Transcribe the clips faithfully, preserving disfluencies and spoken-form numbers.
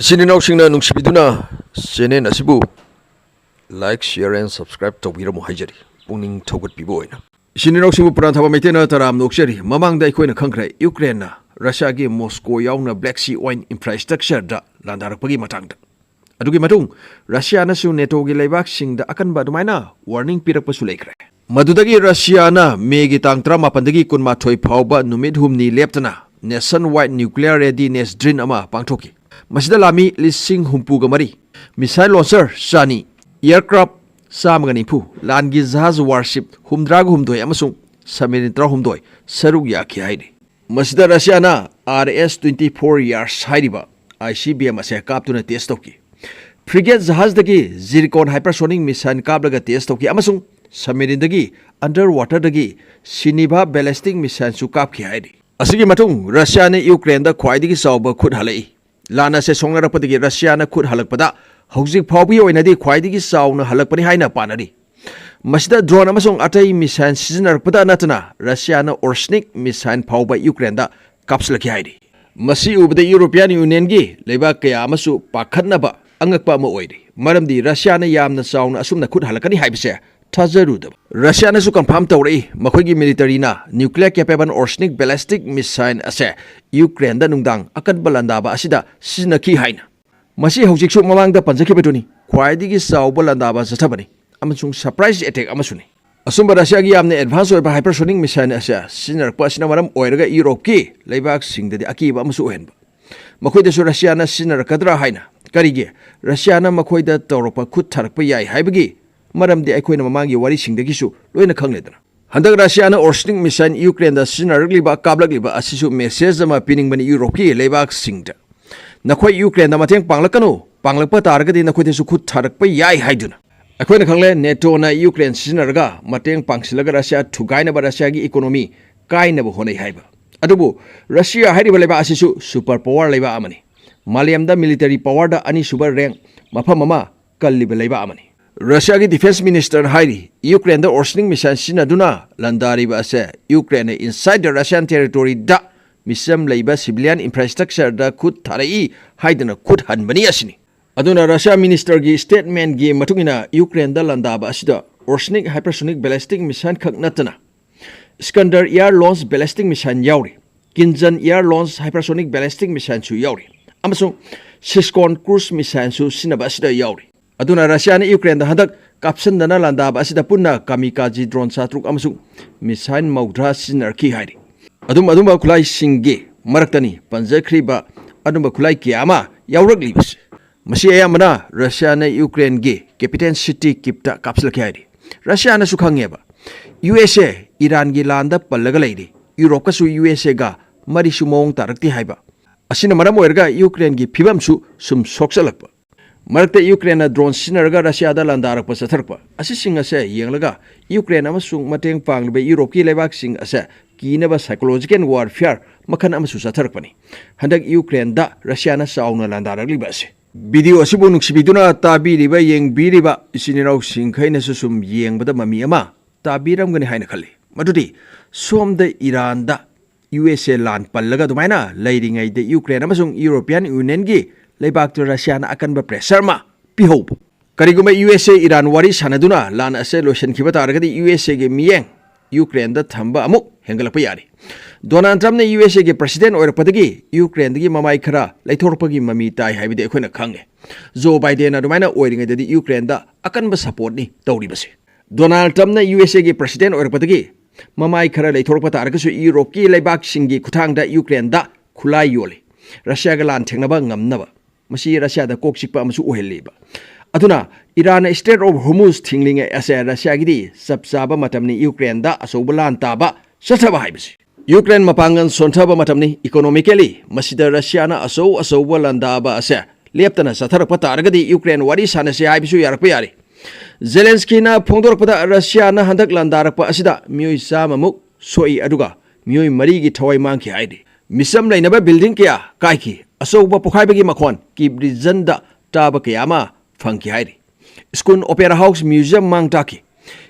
ꯏꯆꯤꯟ ꯏꯅꯥꯎꯁꯤꯡꯅ ꯅꯨꯡꯁꯤꯕꯤꯗꯨꯅ channel ꯑꯁꯤꯕꯨ like, share and subscribe ꯇꯧꯕꯤꯔꯝꯃꯨ ꯍꯥꯏꯖꯔꯤ, ꯄꯨꯛꯅꯤꯡ ꯊꯧꯒꯠꯄꯤꯕ ꯑꯣꯏꯅ꯫ ꯏꯆꯤꯟ ꯏꯅꯥꯎꯁꯤꯡꯕꯨ ꯄ꯭ꯔꯥꯟꯊꯥꯕ ꯃꯩꯇꯩꯅ ꯇꯔꯥꯝꯅ ꯑꯣꯛꯆꯔꯤ꯫ ꯃꯃꯥꯡꯗ ꯑꯩꯈꯣꯏꯅ ꯈꯪꯈ꯭ꯔꯦ, ꯌꯨꯀ꯭ꯔꯦꯟꯅ ꯔꯁꯤꯌꯥꯒꯤ ꯃꯣꯁꯀꯣ ꯌꯥꯎꯅ Black Sea oil infrastructure ꯗ ꯂꯥꯟꯗꯥꯔꯛꯄꯒꯤ ꯃꯇꯥꯡꯗ꯫ ꯑꯗꯨꯒꯤ ꯃꯇꯨꯡ ꯔꯁꯤꯌꯥꯅꯁꯨ ꯅꯦꯇꯣꯒꯤ ꯂꯩꯕꯥꯛꯁꯤꯡꯗ ꯑꯀꯟꯕ ꯑꯗꯨꯃꯥꯏꯅ warning ꯄꯤꯔꯛꯄꯁꯨ ꯂꯩꯈ꯭ꯔꯦ꯫ ꯃꯗꯨꯗꯒꯤ ꯔꯁꯤꯌꯥꯅ ꯃꯦꯒꯤ ꯇꯥꯡ ꯇꯔꯥꯃꯥꯄꯟꯗꯒꯤ ꯀꯨꯟꯃꯥꯊꯣꯏ ꯐꯥꯎꯕ ꯅꯨꯃꯤꯠ ꯍꯨꯝꯅꯤ ꯂꯦꯞꯇꯅ nationwide nuclear readiness drill ꯑꯃ ꯄꯥꯡꯊꯣꯛꯈꯤ꯫ ꯃꯁꯤꯗ ꯂꯥꯟꯃꯤ ꯂꯤꯁꯤꯡ ꯍꯨꯝꯐꯨꯒ ꯃꯔꯤ, missile launcher ꯆꯅꯤ, aircraft ꯆꯥꯝꯃꯒ ꯅꯤꯐꯨ, ꯂꯥꯟꯒꯤ ꯖꯍꯥꯖ warship ꯍꯨꯝꯗ꯭ꯔꯥꯒ ꯍꯨꯝꯗꯣꯏ ꯑꯃꯁꯨꯡ submarine ꯇꯔꯥꯍꯨꯝꯗꯣꯏ ꯁꯔꯨꯛ ꯌꯥꯈꯤ ꯍꯥꯏꯔꯤ꯫ ꯃꯁꯤꯗ ꯔꯁꯤꯌꯥꯅ R S twenty-four Yars ꯍꯥꯏꯔꯤꯕ I C B M ꯑꯁꯦ ꯀꯥꯞꯇꯨꯅ test ꯇꯧꯈꯤ꯫ Frigate ꯖꯍꯥꯖꯗꯒꯤ Zircon hypersonic missile ꯀꯥꯞꯂꯒ test ꯇꯧꯈꯤ ꯑꯃꯁꯨꯡ submarine ꯗꯒꯤ underwater ꯗꯒꯤ Siniva ballistic missile ꯁꯨ ꯀꯥꯞꯈꯤ ꯍꯥꯏꯔꯤ꯫ ꯑꯁꯤꯒꯤ ꯃꯇꯨꯡ ꯔꯁꯤꯌꯥꯅ ꯌꯨꯀ꯭ꯔꯦꯟꯗ ꯈ꯭ꯋꯥꯏꯗꯒꯤ ꯆꯥꯎꯕ ꯈꯨꯠ ꯍꯜꯂꯛꯏ꯫ ꯂꯥꯟ ꯑꯁꯦ ꯁꯣꯛꯅꯔꯛꯄꯗꯒꯤ ꯔꯁꯤꯌꯥꯅ ꯈꯨꯠ ꯍꯜꯂꯛꯄꯗ ꯍꯧꯖꯤꯛ ꯐꯥꯎꯕꯒꯤ ꯑꯣꯏꯅꯗꯤ ꯈ꯭ꯋꯥꯏꯗꯒꯤ ꯆꯥꯎꯅ ꯍꯜꯂꯛꯄꯅꯤ ꯍꯥꯏꯅ ꯄꯥꯅꯔꯤ꯫ ꯃꯁꯤꯗ drone ꯑꯃꯁꯨꯡ ꯑꯇꯩ missile ꯁꯤꯖꯤꯟꯅꯔꯛꯄꯗ ꯅꯠꯇꯅ ꯔꯁꯤꯌꯥꯅ Orshnik missile ꯐꯥꯎꯕ ꯌꯨꯀ꯭ꯔꯦꯟꯗ ꯀꯥꯞꯁꯤꯜꯂꯛꯈꯤ ꯍꯥꯏꯔꯤ꯫ ꯃꯁꯤ ꯎꯕꯗ European Union ꯒꯤ ꯂꯩꯕꯥꯛ ꯀꯌꯥ ꯑꯃꯁꯨ ꯄꯥꯈꯠꯅꯕ ꯑꯉꯛꯄ ꯑꯃ ꯑꯣꯏꯔꯤ, ꯃꯔꯝꯗꯤ ꯔꯁꯤꯌꯥꯅ ꯌꯥꯝꯅ ꯆꯥꯎꯅ ꯑꯁꯨꯝꯅ ꯈꯨꯠ ꯍꯜꯂꯛꯀꯅꯤ ꯍꯥꯏꯕꯁꯦ ꯊꯥꯖꯔꯨꯗꯕ꯫ ꯔꯁꯤꯌꯥꯅꯁꯨ confirm ꯇꯧꯔꯛꯏ, ꯃꯈꯣꯏꯒꯤ military ꯅ nuclear capable Orshnik ballistic missile ꯑꯁꯦ ꯌꯨꯀ꯭ꯔꯦꯟꯗ ꯅꯨꯡꯗꯥꯡ ꯑꯀꯟꯕ ꯂꯥꯟꯗꯥꯕ ꯑꯁꯤꯗ ꯁꯤꯖꯤꯟꯅꯈꯤ ꯍꯥꯏꯅ꯫ ꯃꯁꯤ ꯍꯧꯖꯤꯛꯁꯨ ꯃꯃꯥꯡꯗ ꯄꯟꯖꯈꯤꯕꯗꯨꯅꯤ, ꯈ꯭ꯋꯥꯏꯗꯒꯤ ꯆꯥꯎꯕ ꯂꯥꯟꯗꯥꯕ ꯆꯠꯊꯕꯅꯤ ꯑꯃꯁꯨꯡ surprise attack ꯑꯃꯁꯨꯅꯤ꯫ ꯑꯁꯨꯝꯕ ꯔꯁꯤꯌꯥꯒꯤ ꯌꯥꯝꯅ advance ꯑꯣꯏꯕ hypersonic missile ꯑꯁꯦ ꯁꯤꯖꯤꯟꯅꯔꯛꯄ ꯑꯁꯤꯅ ꯃꯔꯝ ꯑꯣꯏꯔꯒ ꯌꯨꯔꯣꯞꯀꯤ ꯂꯩꯕꯥꯛꯁꯤꯡꯗꯗꯤ ꯑꯀꯤꯕ ꯑꯃꯁꯨ ꯑꯣꯏꯍꯟꯕ꯫ ꯃꯈꯣꯏꯗꯁꯨ ꯔꯁꯤꯌꯥꯅ ꯁꯤꯖꯤꯟꯅꯔꯛꯀꯗ꯭ꯔꯥ ꯍꯥꯏꯅ꯫ ꯀꯔꯤꯒꯤ? ꯔꯁꯤꯌꯥꯅ ꯃꯈꯣꯏꯗ ꯇꯧꯔꯛꯄ ꯈꯨꯠ ꯊꯥꯔꯛꯄ ꯌꯥꯏ ꯍꯥꯏꯕꯒꯤ ꯃꯔꯝꯗꯤ ꯑꯩꯈꯣꯏꯅ ꯃꯃꯥꯡꯒꯤ ꯋꯥꯔꯤꯁꯤꯡꯗꯒꯤꯁꯨ ꯂꯣꯏꯅ ꯈꯪꯂꯦꯗꯅ꯫ ꯍꯟꯗꯛ ꯔꯁꯤꯌꯥꯅ Orshnik missile ꯌꯨꯀ꯭ꯔꯦꯟꯗ ꯁꯤꯖꯤꯟꯅꯔꯛꯂꯤꯕ, ꯀꯥꯞꯂꯛꯂꯤꯕ ꯑꯁꯤꯁꯨ message ꯑꯃ ꯄꯤꯅꯤꯡꯕꯅꯤ ꯌꯨꯔꯣꯞꯀꯤ ꯂꯩꯕꯥꯛꯁꯤꯡꯗ꯫ ꯅꯈꯣꯏ ꯌꯨꯀ꯭ꯔꯦꯟꯗ ꯃꯇꯦꯡ ꯄꯥꯡꯂꯛꯀꯅꯨ, ꯄꯥꯡꯂꯛꯄ ꯇꯥꯔꯒꯗꯤ ꯅꯈꯣꯏꯗꯁꯨ ꯈꯨꯠ ꯊꯥꯔꯛꯄ ꯌꯥꯏ ꯍꯥꯏꯗꯨꯅ꯫ ꯑꯩꯈꯣꯏꯅ ꯈꯪꯂꯦ, ꯅꯦꯇꯣꯅ ꯌꯨꯀ꯭ꯔꯦꯟ ꯁꯤꯖꯤꯟꯅꯔꯒ ꯃꯇꯦꯡ ꯄꯥꯡꯁꯤꯜꯂꯒ ꯔꯁꯤꯌꯥ ꯊꯨꯒꯥꯏꯅꯕ, ꯔꯁꯤꯌꯥꯒꯤ economy ꯀꯥꯏꯅꯕ ꯍꯣꯠꯅꯩ ꯍꯥꯏꯕ꯫ ꯑꯗꯨꯕꯨ ꯔꯁꯤꯌꯥ ꯍꯥꯏꯔꯤꯕ ꯂꯩꯕꯥꯛ ꯑꯁꯤꯁꯨ super power ꯂꯩꯕꯥꯛ ꯑꯃꯅꯤ꯫ ꯃꯥꯂꯦꯝꯗ military power ꯗ ꯑꯅꯤꯁꯨꯕ rank, ꯃꯐꯝ ꯑꯃ ꯀꯜꯂꯤꯕ ꯂꯩꯕꯥꯛ ꯑꯃꯅꯤ꯫ ꯔꯁꯤꯌꯥꯒꯤ defence minister ꯅ ꯍꯥꯏꯔꯤ, ꯌꯨꯀ꯭ꯔꯦꯟꯗ Orshnik missile ꯁꯤꯖꯤꯟꯅꯗꯨꯅ ꯂꯥꯟꯗꯥꯔꯤꯕ ꯑꯁꯦ ꯌꯨꯀ꯭ꯔꯦꯟꯅ inside the Russian territory ꯗ ꯃꯤꯆꯝ ꯂꯩꯕ civilian infrastructureꯗ ꯈꯨꯠ ꯊꯥꯔꯛꯏ ꯍꯥꯏꯗꯅ ꯈꯨꯠ ꯍꯟꯕꯅꯤ ꯑꯁꯤꯅꯤ꯫ ꯑꯗꯨꯅ ꯔꯁꯤꯌꯥ ministerꯒꯤ statementꯀꯤ ꯃꯇꯨꯡ ꯏꯟꯅ ꯌꯨꯀ꯭ꯔꯦꯟꯗ ꯂꯥꯟꯗꯥꯕ ꯑꯁꯤꯗ Orshnik hypersonic ballistic missile ꯈꯛ ꯅꯠꯇꯅ Iskander air launched ballistic missile ꯌꯥꯎꯔꯤ, Kinzhan air launched hypersonic ballistic missileꯁꯨ ꯌꯥꯎꯔꯤ, ꯑꯃꯁꯨꯡ Shishkon cruise missileꯁꯨ ꯁꯤꯖꯤꯟꯅꯕ ꯑꯁꯤꯗ ꯌꯥꯎꯔꯤ꯫ ꯑꯗꯨꯅ ꯔꯁꯤꯌꯥꯅ ꯌꯨꯀ꯭ꯔꯦꯟꯗ ꯍꯟꯗꯛ ꯀꯥꯞꯁꯤꯟꯗꯅ ꯂꯥꯟꯗꯥꯕ ꯑꯁꯤꯗ ꯄꯨꯟꯅ kamikaze drone ꯆꯥꯇ꯭ꯔꯨꯛ ꯑꯃꯁꯨꯡ missile ꯃꯧꯗ꯭ꯔꯥ ꯁꯤꯖꯤꯟꯅꯔꯛꯈꯤ ꯍꯥꯏꯔꯤ꯫ ꯑꯗꯨꯝ ꯑꯗꯨꯝꯕ ꯈꯨꯠꯂꯥꯏꯁꯤꯡꯒꯤ ꯃꯔꯛꯇꯅꯤ ꯄꯟꯖꯈ꯭ꯔꯤꯕ ꯑꯗꯨꯝꯕ ꯈꯨꯠꯂꯥꯏ ꯀꯌꯥ ꯑꯃ ꯌꯥꯎꯔꯛꯂꯤꯕꯁꯤ꯫ ꯃꯁꯤ ꯑꯌꯥꯝꯕꯅ ꯔꯁꯤꯌꯥꯅ ꯌꯨꯀ꯭ꯔꯦꯟꯒꯤ capital city Kyivꯇ ꯀꯥꯞꯁꯤꯜꯂꯛꯈꯤ ꯍꯥꯏꯔꯤ꯫ ꯔꯁꯤꯌꯥꯅꯁꯨ ꯈꯪꯉꯦꯕ, USA ꯏꯔꯥꯟꯒꯤ ꯂꯥꯟꯗ ꯄꯜꯂꯒ ꯂꯩꯔꯤ, ꯌꯨꯔꯣꯞꯀꯁꯨ USAꯒ ꯃꯔꯤꯁꯨ ꯃꯑꯣꯡ ꯇꯥꯔꯛꯇꯦ ꯍꯥꯏꯕ꯫ ꯑꯁꯤꯅ ꯃꯔꯝ ꯑꯣꯏꯔꯒ ꯌꯨꯀ꯭ꯔꯦꯟꯒꯤ ꯐꯤꯕꯝꯁꯨ ꯁꯨꯝ ꯁꯣꯛꯆꯜꯂꯛꯄ꯫ ꯃꯔꯛꯇ ꯌꯨꯀ꯭ꯔꯦꯟꯅ drone ꯁꯤꯖꯤꯟꯅꯔꯒ ꯔꯁꯤꯌꯥꯗ ꯂꯥꯟꯗꯥꯔꯛꯄ ꯆꯠꯊꯔꯛꯄ ꯑꯁꯤꯁꯤꯡ ꯑꯁꯦ ꯌꯦꯡꯂꯒ ꯌꯨꯀ꯭ꯔꯦꯟ ꯑꯃꯁꯨꯡ ꯃꯇꯦꯡ ꯄꯥꯡꯂꯤꯕ ꯌꯨꯔꯣꯞꯀꯤ ꯂꯩꯕꯥꯛꯁꯤꯡ ꯑꯁꯦ ꯀꯤꯅꯕ psychological warfare ꯃꯈꯜ ꯑꯃꯁꯨ ꯆꯠꯊꯔꯛꯄꯅꯤ꯫ ꯍꯟꯗꯛ ꯌꯨꯀ꯭ꯔꯦꯟꯗ ꯔꯁꯤꯌꯥꯅ ꯆꯥꯎꯅ ꯂꯥꯟꯗꯥꯔꯛꯂꯤꯕ ꯑꯁꯤ꯫ Video ꯑꯁꯤꯕꯨ ꯅꯨꯡꯁꯤꯕꯤꯗꯨꯅ ꯇꯥꯕꯤꯔꯤꯕ, ꯌꯦꯡꯕꯤꯔꯤꯕ ꯏꯆꯤꯟ ꯏꯅꯥꯎꯁꯤꯡꯈꯩꯅꯁꯨ ꯁꯨꯝ ꯌꯦꯡꯕꯗ ꯃꯃꯤ ꯑꯃ ꯇꯥꯕꯤꯔꯝꯒꯅꯤ ꯍꯥꯏꯅ ꯈꯜꯂꯤ꯫ ꯃꯗꯨꯗꯤ ꯁꯣꯝꯗ ꯏꯔꯥꯟꯗ USA ꯂꯥꯟ ꯄꯜꯂꯒ ꯑꯗꯨꯃꯥꯏꯅ ꯂꯩꯔꯤꯉꯩꯗ ꯌꯨꯀ꯭ꯔꯦꯟ ꯑꯃꯁꯨꯡ European Unionꯒꯤ ꯂꯩꯕꯥꯛꯇ ꯔꯁꯤꯌꯥꯅ ꯑꯀꯟꯕ pressure ꯑꯃ ꯄꯤꯍꯧꯕ꯫ ꯀꯔꯤꯒꯨꯝꯕ USA ꯏꯔꯥꯟ ꯋꯥꯔꯤ ꯁꯥꯟꯅꯗꯨꯅ ꯂꯥꯟ ꯑꯁꯦ ꯂꯣꯏꯁꯤꯟꯈꯤꯕ ꯇꯥꯔꯒꯗꯤ USAꯒꯤ ꯃꯤꯠꯌꯦꯡ ꯌꯨꯀ꯭ꯔꯦꯟꯗ ꯊꯝꯕ ꯑꯃꯨꯛ ꯍꯦꯟꯒꯠꯂꯛꯄ ꯌꯥꯔꯤ꯫ ꯗꯣꯅꯥꯜꯗ ꯇ꯭ꯔꯝꯞꯅ USAꯒꯤ president ꯑꯣꯏꯔꯛꯄꯗꯒꯤ ꯌꯨꯀ꯭ꯔꯦꯟꯗꯒꯤ ꯃꯃꯥꯏ ꯈꯔ ꯂꯩꯊꯣꯔꯛꯄꯒꯤ ꯃꯃꯤ ꯇꯥꯏ ꯍꯥꯏꯕꯗꯤ ꯑꯩꯈꯣꯏꯅ ꯈꯪꯉꯦ꯫ ꯖꯣ ꯕꯥꯏꯗꯦꯟ ꯑꯗꯨꯃꯥꯏꯅ ꯑꯣꯏꯔꯤꯉꯩꯗꯗꯤ ꯌꯨꯀ꯭ꯔꯦꯟꯗ ꯑꯀꯟꯕ supportꯅꯤ ꯇꯧꯔꯤꯕꯁꯦ꯫ ꯗꯣꯅꯥꯜꯗ ꯇ꯭ꯔꯝꯞꯅ USAꯒꯤ president ꯑꯣꯏꯔꯛꯄꯗꯒꯤ ꯃꯃꯥꯏ ꯈꯔ ꯂꯩꯊꯣꯔꯛꯄ ꯇꯥꯔꯒꯁꯨ ꯌꯨꯔꯣꯞꯀꯤ ꯂꯩꯕꯥꯛꯁꯤꯡꯒꯤ ꯈꯨꯠꯊꯥꯡꯗ ꯌꯨꯀ꯭ꯔꯦꯟꯗ ꯈꯨꯠꯂꯥꯏ ꯌꯣꯜꯂꯤ, ꯔꯁꯤꯌꯥꯒ ꯂꯥꯟ ꯊꯦꯡꯅꯕ ꯉꯝꯅꯕ꯫ ꯃꯁꯤ ꯔꯁꯤꯌꯥꯗ ꯀꯣꯛ ꯆꯤꯛꯄ ꯑꯃꯁꯨ ꯑꯣꯏꯍꯜꯂꯤꯕ꯫ ꯑꯗꯨꯅ ꯏꯔꯥꯟꯅ Strait of Hormuz ꯊꯤꯡꯂꯤꯉꯩ ꯑꯁꯦ ꯔꯁꯤꯌꯥꯒꯤꯗꯤ ꯆꯞ ꯆꯥꯕ ꯃꯇꯝꯅꯤ ꯌꯨꯀ꯭ꯔꯦꯟꯗ ꯑꯆꯧꯕ ꯂꯥꯟ ꯇꯥꯕ ꯆꯠꯊꯕ ꯍꯥꯏꯕꯁꯤ꯫ ꯌꯨꯀ꯭ꯔꯦꯟ ꯃꯄꯥꯡꯒꯜ ꯁꯣꯟꯊꯕ ꯃꯇꯝꯅꯤ economically꯫ ꯃꯁꯤꯗ ꯔꯁꯤꯌꯥꯅ ꯑꯆꯧ ꯑꯆꯧꯕ ꯂꯥꯟꯗꯥꯕ ꯑꯁꯦ ꯂꯦꯞꯇꯅ ꯆꯠꯊꯔꯛꯄ ꯇꯥꯔꯒꯗꯤ ꯌꯨꯀ꯭ꯔꯦꯟ ꯋꯥꯔꯤ ꯁꯥꯟꯅꯁꯤ ꯍꯥꯏꯕꯁꯨ ꯌꯥꯔꯛꯄ ꯌꯥꯔꯤ꯫ ꯖꯦꯂꯦꯟꯁꯀꯤꯅ ꯐꯣꯡꯗꯣꯔꯛꯄꯗ ꯔꯁꯤꯌꯥꯅ ꯍꯟꯗꯛ ꯂꯥꯟꯗꯥꯔꯛꯄ ꯑꯁꯤꯗ ꯃꯤꯑꯣꯏ ꯆꯥꯝꯃꯃꯨꯛ ꯁꯣꯛꯏ, ꯑꯗꯨꯒ ꯃꯤꯑꯣꯏ ꯃꯔꯤꯒꯤ ꯊꯋꯥꯏ ꯃꯥꯡꯈꯤ ꯍꯥꯏꯔꯤ꯫ ꯃꯤꯆꯝ ꯂꯩꯅꯕ building ꯀꯌꯥ ꯀꯥꯏꯈꯤ꯫ ꯑꯆꯧꯕ ꯄꯣꯈꯥꯏꯕꯒꯤ ꯃꯈꯣꯟ Kyiv regionꯗ ꯇꯥꯕ ꯀꯌꯥ ꯑꯃ ꯐꯪꯈꯤ ꯍꯥꯏꯔꯤ꯫ School, opera house, museum ꯃꯥꯡ ꯇꯥꯛꯈꯤ꯫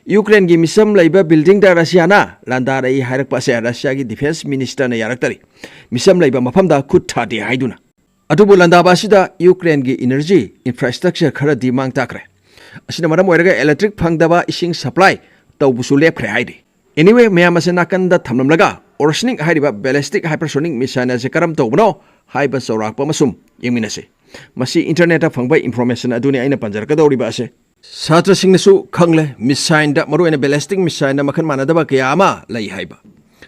ꯌꯨꯀ꯭ꯔꯦꯟꯒꯤ ꯃꯤꯁꯝ ꯂꯩꯕ ꯕꯤꯜꯗꯤꯡꯗ ꯔꯁꯤꯌꯥꯅ ꯂꯥꯟꯗꯥꯔꯛꯏ ꯍꯥꯏꯔꯛꯄ ꯑꯁꯦ ꯔꯁꯤꯌꯥꯒꯤ ꯗꯤꯐꯦꯟꯁ ꯃꯤꯅꯤꯁꯇꯔꯅ ꯌꯥꯔꯛꯇꯔꯤ꯫ ꯃꯤꯁꯝ ꯂꯩꯕ ꯃꯐꯝꯗ ꯈꯨꯠ ꯊꯥꯗꯦ ꯍꯥꯏꯗꯨꯅ꯫ ꯑꯗꯨꯕꯨ ꯂꯥꯟꯗꯥꯕ ꯑꯁꯤꯗ ꯌꯨꯀ꯭ꯔꯦꯟꯒꯤ ꯏꯅꯔꯖꯤ ꯏꯟꯐ꯭ꯔꯥꯁ꯭ꯇ꯭ꯔꯛꯆꯔ ꯈꯔꯗꯤ ꯃꯥꯡ ꯇꯥꯛꯈ꯭ꯔꯦ꯫ ꯑꯁꯤꯅ ꯃꯔꯝ ꯑꯣꯏꯔꯒ ꯏꯂꯦꯛꯇ꯭ꯔꯤꯛ ꯐꯪꯗꯕ, ꯏꯁꯤꯡ ꯁꯄ꯭ꯂꯥꯏ ꯇꯧꯕꯁꯨ ꯂꯦꯞꯈ꯭ꯔꯦ ꯍꯥꯏꯔꯤ꯫ Anyway, ꯃꯌꯥꯝ ꯑꯁꯦ ꯅꯥꯀꯟꯗ ꯊꯝꯂꯝꯂꯒ, ꯑꯣꯔꯁꯅꯤꯛ ꯍꯥꯏꯔꯤꯕ ꯕꯦꯂꯤꯁꯇꯤꯛ ꯍꯥꯏꯄꯔꯁꯣꯅꯤꯛ ꯃꯤꯁꯥꯏꯜ ꯑꯁꯦ ꯀꯔꯝ ꯇꯧꯕꯅꯣ ꯍꯥꯏꯕ ꯆꯥꯎꯔꯥꯛꯄ ꯑꯃꯁꯨꯝ ꯌꯦꯡꯃꯤꯟꯅꯁꯤ꯫ ꯃꯁꯤ ꯏꯟꯇꯔꯅꯦꯠꯇ ꯐꯪꯕ ꯏꯟꯐꯣꯔꯃꯦꯁꯟ ꯑꯗꯨꯅꯤ ꯑꯩꯅ ꯄꯟꯖꯔꯛꯀꯗꯧꯔꯤꯕ ꯑꯁꯦ꯫ ꯁꯥꯇ꯭ꯔꯁꯤꯡꯅꯁꯨ ꯈꯪꯂꯦ, ꯃꯤꯁꯥꯏꯜꯗ, ꯃꯔꯨꯑꯣꯏꯅ ꯕꯦꯂꯤꯁꯇꯤꯛ ꯃꯤꯁꯥꯏꯜꯗ ꯃꯈꯜ ꯃꯥꯟꯅꯗꯕ ꯀꯌꯥ ꯑꯃ ꯂꯩ ꯍꯥꯏꯕ꯫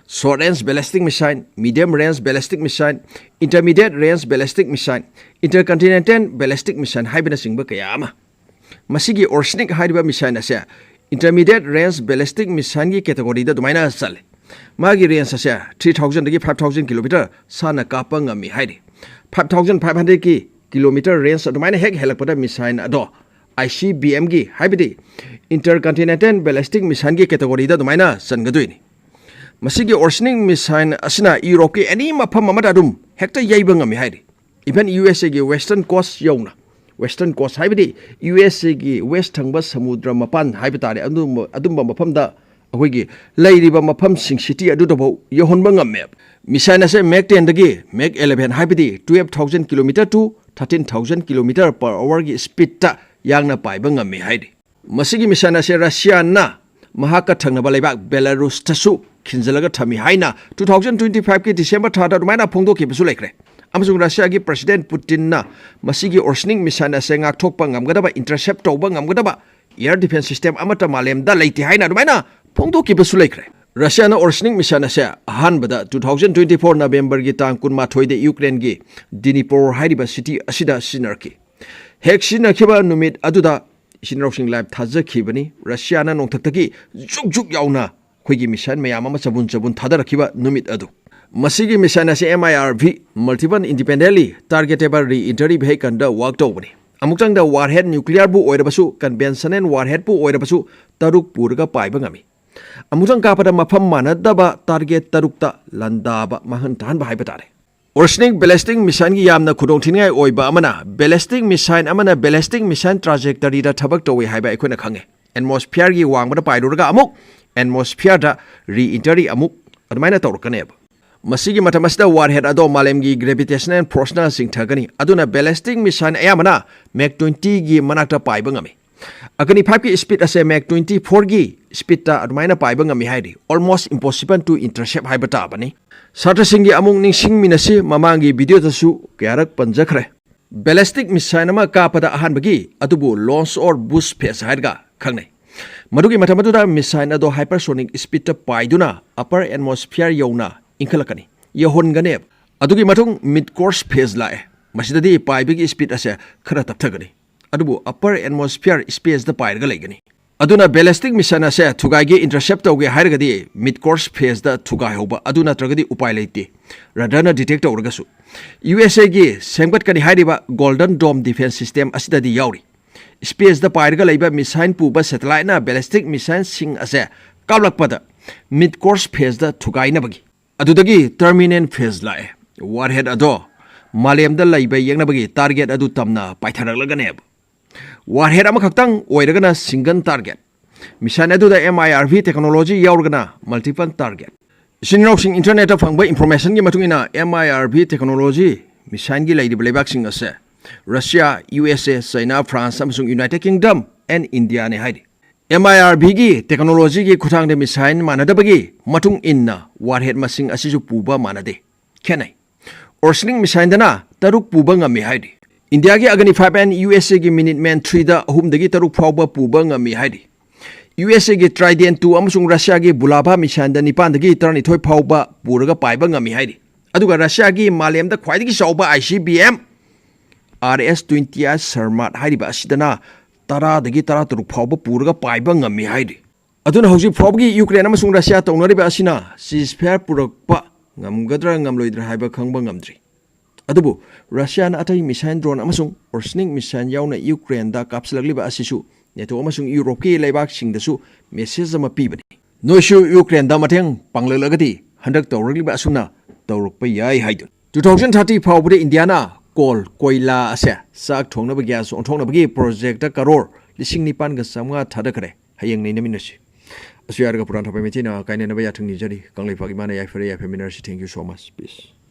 Short range ballistic missile, medium range ballistic missile, intermediate range ballistic missile, intercontinental ballistic missile ꯍꯥꯏꯕꯅꯆꯤꯡꯕ ꯀꯌꯥ ꯑꯃ꯫ ꯃꯁꯤꯒꯤ ꯑꯣꯔꯁꯅꯤꯛ ꯍꯥꯏꯔꯤꯕ ꯃꯤꯁꯥꯏꯜ ꯑꯁꯦ ꯏꯟꯇꯔꯃꯤꯗꯤꯌꯦꯠ ꯔꯦꯟꯖ ꯕꯦꯂꯤꯁꯇꯤꯛ ꯃꯤꯁꯥꯏꯜꯒꯤ ꯀꯦꯇꯦꯒꯣꯔꯤꯗ ꯑꯗꯨꯃꯥꯏꯅ ꯆꯜꯂꯤ꯫ ꯃꯥꯒꯤ ꯔꯦꯟꯖ ꯑꯁꯦ ꯊ꯭ꯔꯤ ꯊꯥꯎꯖꯟꯗꯒꯤ ꯐꯥꯏꯚ ꯊꯥꯎꯖꯟ ꯀꯤꯂꯣꯃꯤꯇꯔ ꯁꯥꯟꯅ ꯀꯥꯞꯄ ꯉꯝꯃꯤ ꯍꯥꯏꯔꯤ꯫ ꯐꯥꯏꯚ ꯊꯥꯎꯖꯟ ꯐꯥꯏꯚ ꯍꯟꯗ꯭ꯔꯦꯠꯀꯤ ꯀꯤꯂꯣꯃꯤꯇꯔ ꯔꯦꯟꯖ ꯑꯗꯨꯃꯥꯏꯅ ꯍꯦꯛ ꯍꯦꯜꯂꯛꯄꯗ ꯃꯤꯁꯥꯏꯜ ꯑꯗꯣ ꯑꯥꯏ ꯁꯤ ꯕꯤ ꯑꯦꯝꯒꯤ, ꯍꯥꯏꯕꯗꯤ ꯏꯟꯇꯔꯀꯟꯇꯤꯅꯦꯟꯇꯦꯜ ꯕꯦꯂꯤꯁꯇꯤꯛ ꯃꯤꯁꯥꯏꯜꯒꯤ ꯀꯦꯇꯦꯒꯣꯔꯤꯗ ꯑꯗꯨꯃꯥꯏꯅ ꯆꯟꯒꯗꯣꯏꯅꯤ꯫ ꯃꯁꯤꯒꯤ ꯑꯣꯔꯁꯅꯤꯛ ꯃꯤꯁꯥꯏꯜ ꯑꯁꯤꯅ ꯌꯨꯔꯣꯞꯀꯤ ꯑꯦꯅꯤ ꯃꯐꯝ ꯑꯃꯗ ꯑꯗꯨꯝ ꯍꯦꯛꯇ ꯌꯩꯕ ꯉꯝꯃꯤ ꯍꯥꯏꯔꯤ꯫ Even ꯌꯨ ꯑꯦꯁ ꯑꯦꯒꯤ ꯋꯦꯁꯇꯔꯟ ꯀꯣꯁ ꯌꯧꯅ, ꯋꯦꯁꯇꯔꯟ ꯀꯣꯁ ꯍꯥꯏꯕꯗꯤ ꯌꯨ ꯑꯦꯁ ꯑꯦꯒꯤ ꯋꯦꯁ ꯊꯪꯕ ꯁꯃꯨꯗ꯭ꯔ ꯃꯄꯥꯟ ꯍꯥꯏꯕ ꯇꯥꯔꯦ, ꯑꯗꯨꯝꯕ, ꯑꯗꯨꯝꯕ ꯃꯐꯝꯗ ꯑꯩꯈꯣꯏꯒꯤ ꯂꯩꯔꯤꯕ ꯃꯐꯝꯁꯤꯡ, ꯁꯤꯇꯤ ꯑꯗꯨꯗꯐꯥꯎ ꯌꯧꯍꯟꯕ ꯉꯝꯃꯦ꯫ ꯃꯤꯁꯥꯏꯜ ꯑꯁꯦ ꯃꯦꯛ ꯇꯦꯟꯗꯒꯤ ꯃꯦꯛ ꯏꯂꯦꯚꯦꯟ, ꯍꯥꯏꯕꯗꯤ twelve thousand kilometer to thirteen thousand kilometer per hourꯒꯤ ꯁ꯭ꯄꯤꯗꯇ ꯌꯥꯡꯅ ꯄꯥꯏꯕ ꯉꯝꯃꯤ ꯍꯥꯏꯔꯤ꯫ ꯃꯁꯤꯒꯤ ꯃꯤꯁꯥꯏꯜ ꯑꯁꯦ ꯔꯁꯤꯌꯥꯅ ꯃꯍꯥꯛꯀ ꯊꯪꯅꯕ ꯂꯩꯕꯥꯛ ꯕꯦꯂꯥꯔꯨꯁꯇꯁꯨ ꯈꯤꯟꯖꯤꯜꯂꯒ ꯊꯝꯃꯤ ꯍꯥꯏꯅ two thousand twenty fiveꯀꯤ ꯗꯤꯁꯦꯝꯕꯔ ꯊꯥꯗ ꯑꯗꯨꯃꯥꯏꯅ ꯐꯣꯡꯗꯣꯛꯈꯤꯕꯁꯨ ꯂꯩꯈ꯭ꯔꯦ꯫ ꯑꯃꯁꯨꯡ ꯔꯁꯤꯌꯥꯒꯤ ꯄ꯭ꯔꯁꯤꯗꯦꯟꯠ ꯄꯨꯇꯤꯟꯅ ꯃꯁꯤꯒꯤ ꯑꯣꯔꯁꯅꯤꯛ ꯃꯤꯁꯥꯏꯜ ꯑꯁꯦ ꯉꯥꯛꯊꯣꯛꯄ ꯉꯝꯒꯗꯕ, ꯏꯟꯇꯔꯁꯦꯞ ꯇꯧꯕ ꯉꯝꯒꯗꯕ ꯑꯦꯌꯔ ꯗꯤꯐꯦꯟꯁ ꯁꯤꯁꯇꯦꯝ ꯑꯃꯠꯇ ꯃꯥꯂꯦꯝꯗ ꯂꯩꯇꯦ ꯍꯥꯏꯅ ꯑꯗꯨꯃꯥꯏꯅ ꯐꯣꯡꯗꯣꯛꯈꯤꯕꯁꯨ ꯂꯩꯈ꯭ꯔꯦ꯫ ꯔꯁꯤꯌꯥꯅ ꯑꯣꯔꯁꯅꯤꯛ ꯃꯤꯁꯥꯏꯜ ꯑꯁꯦ ꯑꯍꯥꯟꯕꯗ two thousand twenty four ꯅꯕꯦꯝꯕꯔꯒꯤ ꯇꯥꯡ ꯀꯨꯟꯃꯥꯊꯣꯏꯗ ꯌꯨꯀ꯭ꯔꯦꯟꯒꯤ ꯗꯤꯅꯤꯄ꯭ꯔꯣ ꯍꯥꯏꯔꯤꯕ ꯁꯤꯇꯤ ꯑꯁꯤꯗ ꯁꯤꯖꯤꯟꯅꯔꯛꯈꯤ꯫ ꯍꯦꯛ ꯁꯤꯖꯤꯟꯅꯈꯤꯕ ꯅꯨꯃꯤꯠ ꯑꯗꯨꯗ ꯏꯆꯤꯟ ꯏꯅꯥꯎꯁꯤꯡ ꯂꯥꯏꯐ ꯊꯥꯖꯈꯤꯕꯅꯤ꯫ ꯔꯁꯤꯌꯥꯅ ꯅꯣꯡꯊꯛꯇꯒꯤ ꯖꯨꯛ ꯖꯨꯛ ꯌꯥꯎꯅ ꯑꯩꯈꯣꯏꯒꯤ ꯃꯤꯁꯥꯏꯜ ꯃꯌꯥꯝ ꯑꯃ ꯆꯕꯨꯟ ꯆꯕꯨꯟ ꯊꯥꯗꯔꯛꯈꯤꯕ ꯅꯨꯃꯤꯠ ꯑꯗꯨ꯫ ꯃꯁꯤꯒꯤ ꯃꯤꯁꯥꯏꯜ ꯑꯁꯤ M I R V, Multiple Independently Targetable Re-entry Vehicle the work ꯇꯧꯕꯅꯤ꯫ ꯑꯃꯨꯛꯇꯪꯗ ꯋꯥꯔꯍꯦꯗ, ꯅ꯭ꯌꯨꯀ꯭ꯂꯤꯌꯔꯕꯨ ꯑꯣꯏꯔꯕꯁꯨ, ꯀꯟꯚꯦꯟꯁꯅꯦꯜ ꯋꯥꯔꯍꯦꯗꯄꯨ ꯑꯣꯏꯔꯕꯁꯨ, ꯇꯔꯨꯛ ꯄꯨꯔꯒ ꯄꯥꯏꯕ ꯉꯝꯃꯤ꯫ ꯑꯃꯨꯛꯇꯪ ꯀꯥꯞꯄꯗ ꯃꯐꯝ ꯃꯥꯟꯅꯗꯕ ꯇꯥꯔꯒꯦꯠ ꯇꯔꯨꯛꯇ ꯂꯥꯟꯗꯥꯕ ꯃꯥꯡꯍꯟ ꯇꯥꯍꯟꯕ ꯍꯥꯏꯕ ꯇꯥꯔꯦ꯫ ꯑꯣꯔꯁꯅꯤꯛ ꯕꯦꯂꯤꯁꯇꯤꯛ ꯃꯤꯁꯥꯏꯜꯒꯤ ꯌꯥꯝꯅ ꯈꯨꯗꯣꯡꯊꯤꯅꯤꯡꯉꯥꯏ ꯑꯣꯏꯕ ꯑꯃꯅ, ꯕꯦꯂꯤꯁꯇꯤꯛ ꯃꯤꯁꯥꯏꯜ ꯑꯃꯅ ꯕꯦꯂꯤꯁꯇꯤꯛ ꯃꯤꯁꯥꯏꯜ ꯇ꯭ꯔꯥꯖꯦꯛꯇꯔꯤꯗ ꯊꯕꯛ ꯇꯧꯏ ꯍꯥꯏꯕ ꯑꯩꯈꯣꯏꯅ ꯈꯪꯉꯦ꯫ ꯑꯦꯠꯃꯣꯁꯐꯤꯌꯔꯒꯤ ꯋꯥꯡꯃꯗ ꯄꯥꯏꯔꯨꯔꯒ ꯑꯃꯨꯛ ꯑꯦꯠꯃꯣꯁꯐꯤꯌꯔꯗ ꯔꯤ ꯏꯟꯇꯔꯤ ꯑꯃꯨꯛ ꯑꯗꯨꯃꯥꯏꯅ ꯇꯧꯔꯛꯀꯅꯦꯕ꯫ ꯃꯁꯤꯒꯤ ꯃꯇꯝ ꯑꯁꯤꯗ ꯋꯥꯔꯍꯦꯗ ꯑꯗꯣ ꯃꯥꯂꯦꯝꯒꯤ ꯒ꯭ꯔꯦꯚꯤꯇꯦꯁꯅꯦꯜ ꯐꯣꯔꯁꯅ ꯆꯤꯡꯊꯒꯅꯤ꯫ ꯑꯗꯨꯅ ꯕꯦꯂꯤꯁꯇꯤꯛ ꯃꯤꯁꯥꯏꯜ ꯑꯌꯥꯝꯕꯅ ꯃꯦꯛ ꯇ꯭ꯋꯦꯟꯇꯤꯒꯤ ꯃꯅꯥꯛꯇ ꯄꯥꯏꯕ ꯉꯝꯃꯤ꯫ ꯑꯒꯅꯤ ꯐꯥꯏꯚꯀꯤ ꯁ꯭ꯄꯤꯗ ꯑꯁꯦ ꯃꯦꯛ ꯇ꯭ꯋꯦꯟꯇꯤ ꯐꯣꯔꯒꯤ ꯁ꯭ꯄꯤꯗꯇ ꯑꯗꯨꯃꯥꯏꯅ ꯄꯥꯏꯕ ꯉꯝꯃꯤ ꯍꯥꯏꯔꯗꯤ almost impossible to intercept ꯍꯥꯏꯕ ꯇꯥꯕꯅꯤ꯫ ꯁꯥꯇ꯭ꯔꯁꯤꯡꯒꯤ ꯑꯃꯨꯛ ꯅꯤꯡꯁꯤꯡꯃꯤꯟꯅꯁꯤ, ꯃꯃꯥꯡꯒꯤ ꯚꯤꯗꯤꯑꯣꯗꯁꯨ ꯀꯌꯥꯔꯛ ꯄꯟꯖꯈ꯭ꯔꯦ꯫ ꯕꯦꯂꯤꯁꯇꯤꯛ ꯃꯤꯁꯥꯏꯜ ꯑꯃ ꯀꯥꯞꯄꯗ ꯑꯍꯥꯟꯕꯒꯤ ꯑꯗꯨꯕꯨ ꯂꯣꯟꯆ ꯑꯣꯔ ꯕꯨꯁ ꯐꯦꯖ ꯍꯥꯏꯔꯒ ꯈꯪꯅꯩ꯫ ꯃꯗꯨꯒꯤ ꯃꯇꯝ ꯑꯗꯨꯗ ꯃꯤꯁꯥꯏꯜ ꯑꯗꯣ ꯍꯥꯏꯄꯔꯁꯣꯅꯤꯛ ꯁ꯭ꯄꯤꯗꯇ ꯄꯥꯏꯗꯨꯅ ꯑꯄꯔ ꯑꯦꯠꯃꯣꯁꯐꯤꯌꯔ ꯌꯧꯅ ꯏꯟꯈꯠꯂꯛꯀꯅꯤ, ꯌꯧꯍꯟꯒꯅꯦꯕ꯫ ꯑꯗꯨꯒꯤ ꯃꯇꯨꯡ ꯃꯤꯗ ꯀꯣꯔꯁ ꯐꯦꯖ ꯂꯥꯛꯑꯦ꯫ ꯃꯁꯤꯗꯗꯤ ꯄꯥꯏꯕꯒꯤ ꯁ꯭ꯄꯤꯗ ꯑꯁꯦ ꯈꯔ ꯇꯞꯊꯒꯅꯤ, ꯑꯗꯨꯕꯨ ꯑꯄꯔ ꯑꯦꯠꯃꯣꯁꯐꯤꯌꯔ ꯁ꯭ꯄꯦꯁꯇ ꯄꯥꯏꯔꯒ ꯂꯩꯒꯅꯤ꯫ ꯑꯗꯨꯅ ꯕꯦꯂꯤꯁꯇꯤꯛ ꯃꯤꯁꯥꯏꯜ ꯑꯁꯦ ꯊꯨꯒꯥꯏꯒꯦ, ꯏꯟꯇꯔꯁꯦꯞ ꯇꯧꯒꯦ ꯍꯥꯏꯔꯒꯗꯤ ꯃꯤꯗ ꯀꯣꯔꯁ ꯐꯦꯖꯇ ꯊꯨꯒꯥꯏꯍꯧꯕ ꯑꯗꯨ ꯅꯠꯇ꯭ꯔꯒꯗꯤ ꯎꯄꯥꯏ ꯂꯩꯇꯦ, ꯔꯦꯗꯥꯔꯅ ꯗꯤꯇꯦꯛ ꯇꯧꯔꯒꯁꯨ꯫ ꯌꯨ ꯑꯦꯁ ꯑꯦꯒꯤ ꯁꯦꯝꯒꯠꯀꯅꯤ ꯍꯥꯏꯔꯤꯕ ꯒꯣꯜꯗꯟ ꯗꯣꯝ ꯗꯤꯐꯦꯟꯁ ꯁꯤꯁꯇꯦꯝ ꯑꯁꯤꯗꯗꯤ ꯌꯥꯎꯔꯤ꯫ ꯁ꯭ꯄꯦꯁꯇ ꯄꯥꯏꯔꯒ ꯂꯩꯕ ꯃꯤꯁꯥꯏꯜ ꯄꯨꯕ ꯁꯦꯇꯦꯂꯥꯏꯠꯅ ꯕꯦꯂꯤꯁꯇꯤꯛ ꯃꯤꯁꯥꯏꯜꯁꯤꯡ ꯑꯁꯦ ꯀꯥꯞꯂꯛꯄꯗ ꯃꯤꯗ ꯀꯣꯔꯁ ꯐꯦꯖꯇ ꯊꯨꯒꯥꯏꯅꯕꯒꯤ꯫ ꯑꯗꯨꯗꯒꯤ ꯇꯔꯃꯤꯅꯦꯜ ꯐꯦꯖ ꯂꯥꯛꯑꯦ꯫ ꯋꯥꯔꯍꯦꯗ ꯑꯗꯣ ꯃꯥꯂꯦꯝꯗ ꯂꯩꯕ ꯌꯦꯛꯅꯕꯒꯤ ꯇꯥꯔꯒꯦꯠ ꯑꯗꯨ ꯇꯝꯅ ꯄꯥꯏꯊꯔꯛꯂꯒꯅꯦꯕ꯫ ꯋꯥꯔꯍꯦꯗ ꯑꯃꯈꯛꯇꯪ ꯑꯣꯏꯔꯒꯅ ꯁꯤꯡꯒꯜ ꯇꯥꯔꯒꯦꯠ꯫ ꯃꯤꯁꯥꯏꯜ ꯑꯗꯨꯗ M I R V technology ꯌꯥꯎꯔꯒꯅ ꯃꯜꯇꯤꯄꯜ ꯇꯥꯔꯒꯦꯠ꯫ ꯏꯆꯤꯟ ꯏꯅꯥꯎꯁꯤꯡ, ꯏꯟꯇꯔꯅꯦꯠꯇ ꯐꯪꯕ ꯏꯟꯐꯣꯔꯃꯦꯁꯟꯒꯤ ꯃꯇꯨꯡ ꯏꯟꯅ, M I R V technology ꯃꯤꯁꯥꯏꯜꯒꯤ ꯂꯩꯔꯤꯕ ꯂꯩꯕꯥꯛꯁꯤꯡ ꯑꯁꯦ Russia, U S A, China, France ꯑꯃꯁꯨꯡ ꯌꯨꯅꯥꯏꯇꯦꯗ ꯀꯤꯡꯗꯝ ꯑꯦꯟ ꯏꯟꯗꯤꯌꯥꯅꯤ ꯍꯥꯏꯔꯤ꯫ ꯑꯦꯝ ꯑꯥꯏ ꯑꯥꯔ ꯚꯤꯒꯤ ꯇꯦꯛꯅꯣꯂꯣꯖꯤꯒꯤ ꯈꯨꯠꯊꯥꯡꯗ ꯃꯤꯁꯥꯏꯜ ꯃꯥꯟꯅꯗꯕꯒꯤ ꯃꯇꯨꯡ ꯏꯟꯅ ꯋꯥꯔꯍꯦꯗ ꯃꯁꯤꯡ ꯑꯁꯤꯁꯨ ꯄꯨꯕ ꯃꯥꯟꯅꯗꯦ, ꯈꯦꯠꯅꯩ꯫ ꯑꯣꯔꯁꯅꯤꯛ ꯃꯤꯁꯥꯏꯜꯗꯅ ꯇꯔꯨꯛ ꯄꯨꯕ ꯉꯝꯃꯤ ꯍꯥꯏꯔꯤ꯫ ꯏꯟꯗꯤꯌꯥꯒꯤ ꯑꯒꯅꯤ ꯐꯥꯏꯚ ꯑꯦꯟ ꯌꯨ ꯑꯦꯁ ꯑꯦꯒꯤ ꯃꯤꯅꯤꯠ ꯃꯦꯟ ꯊ꯭ꯔꯤꯗ ꯑꯍꯨꯝꯗꯒꯤ ꯇꯔꯨꯛ ꯐꯥꯎꯕ ꯄꯨꯕ ꯉꯝꯃꯤ ꯍꯥꯏꯔꯤ꯫ ꯌꯨ ꯑꯦꯁ ꯑꯦꯒꯤ ꯇ꯭ꯔꯥꯏꯗꯦꯟ ꯇꯨ ꯑꯃꯁꯨꯡ ꯔꯁꯤꯌꯥꯒꯤ ꯕꯨꯂꯥꯚꯥ ꯃꯤꯁꯥꯏꯜꯗ ꯅꯤꯄꯥꯟꯗꯒꯤ ꯇꯔꯥꯅꯤꯊꯣꯏ ꯐꯥꯎꯕ ꯄꯨꯔꯒ ꯄꯥꯏꯕ ꯉꯝꯃꯤ ꯍꯥꯏꯔꯤ꯫ ꯑꯗꯨꯒ ꯔꯁꯤꯌꯥꯒꯤ ꯃꯥꯂꯦꯝꯗ ꯈ꯭ꯋꯥꯏꯗꯒꯤ ꯆꯥꯎꯕ I C B M, R S twenty eight Sarmat ꯍꯥꯏꯔꯤꯕ ꯑꯁꯤꯗꯅ ꯇꯔꯥꯗꯒꯤ ꯇꯔꯥꯇꯔꯨꯛ ꯐꯥꯎꯕ ꯄꯨꯔꯒ ꯄꯥꯏꯕ ꯉꯝꯃꯤ ꯍꯥꯏꯔꯤ꯫ ꯑꯗꯨꯅ ꯍꯧꯖꯤꯛ ꯐꯥꯎꯕꯒꯤ ꯌꯨꯀ꯭ꯔꯦꯟ ꯑꯃꯁꯨꯡ ꯔꯁꯤꯌꯥ ꯇꯧꯅꯔꯤꯕ ꯑꯁꯤꯅ ꯁꯤꯖꯐꯥꯌꯔ ꯄꯨꯔꯛꯄ ꯉꯝꯒꯗ꯭ꯔꯥ ꯉꯝꯂꯣꯏꯗ꯭ꯔꯥ ꯍꯥꯏꯕ ꯈꯪꯕ ꯉꯝꯗ꯭ꯔꯤ꯫ ꯑꯗꯨꯕꯨ ꯔꯁꯤꯌꯥꯅ ꯑꯇꯩ ꯃꯤꯁꯥꯏꯜ ꯗ꯭ꯔꯣꯟ ꯑꯃꯁꯨꯡ ꯑꯣꯔꯁꯅꯤꯛ ꯃꯤꯁꯥꯏꯜ ꯌꯥꯎꯅ ꯌꯨꯀ꯭ꯔꯦꯟꯗ ꯀꯥꯞꯁꯤꯜꯂꯛꯂꯤꯕ ꯑꯁꯤꯁꯨ ꯅꯦꯇꯣ ꯑꯃꯁꯨꯡ ꯌꯨꯔꯣꯞꯀꯤ ꯂꯩꯕꯥꯛꯁꯤꯡꯗꯁꯨ ꯃꯦꯁꯦꯖ ꯑꯃ ꯄꯤꯕꯅꯤ꯫ ꯅꯣꯏꯁꯨ ꯌꯨꯀ꯭ꯔꯦꯟꯗ ꯃꯇꯦꯡ ꯄꯥꯡꯂꯛꯂꯒꯗꯤ ꯍꯟꯗꯛ ꯇꯧꯔꯛꯂꯤꯕ ꯑꯁꯨꯝꯅ ꯇꯧꯔꯛꯄ ꯌꯥꯏ ꯍꯥꯏꯗꯨꯅꯤ꯫ Two thousand thirty ꯐꯥꯎꯕꯗ ꯏꯟꯗꯤꯌꯥꯅ ꯀꯣꯜ, ꯀꯣꯏꯂꯥ ꯑꯁꯦ ꯆꯥꯛ ꯊꯣꯡꯅꯕ ꯒ꯭ꯌꯥꯁ ꯑꯣꯟꯊꯣꯛꯅꯕꯒꯤ ꯄ꯭ꯔꯣꯖꯦꯛꯇ ꯀꯔꯣꯔ ꯂꯤꯁꯤꯡ ꯅꯤꯄꯥꯟꯒ ꯆꯥꯝꯃꯉꯥ ꯊꯥꯗꯈ꯭ꯔꯦ꯫ ꯍꯌꯦꯡ ꯅꯩꯅꯃꯤꯟꯅꯁꯤ꯫ ꯑꯁꯨ ꯌꯥꯔꯒ ꯄꯨꯔꯥꯟ ꯊꯥꯄꯩ ꯃꯩꯇꯩꯅ ꯀꯥꯏꯅꯅꯕ ꯌꯥꯊꯪ ꯅꯤꯖꯔꯤ꯫ ꯀꯪꯂꯩꯄꯥꯛ ꯏꯃꯥꯅ ꯌꯥꯏꯐꯔꯦ, ꯌꯥꯏꯐꯃꯤꯟꯅꯔꯁꯤ꯫ Thank you so much. Peace.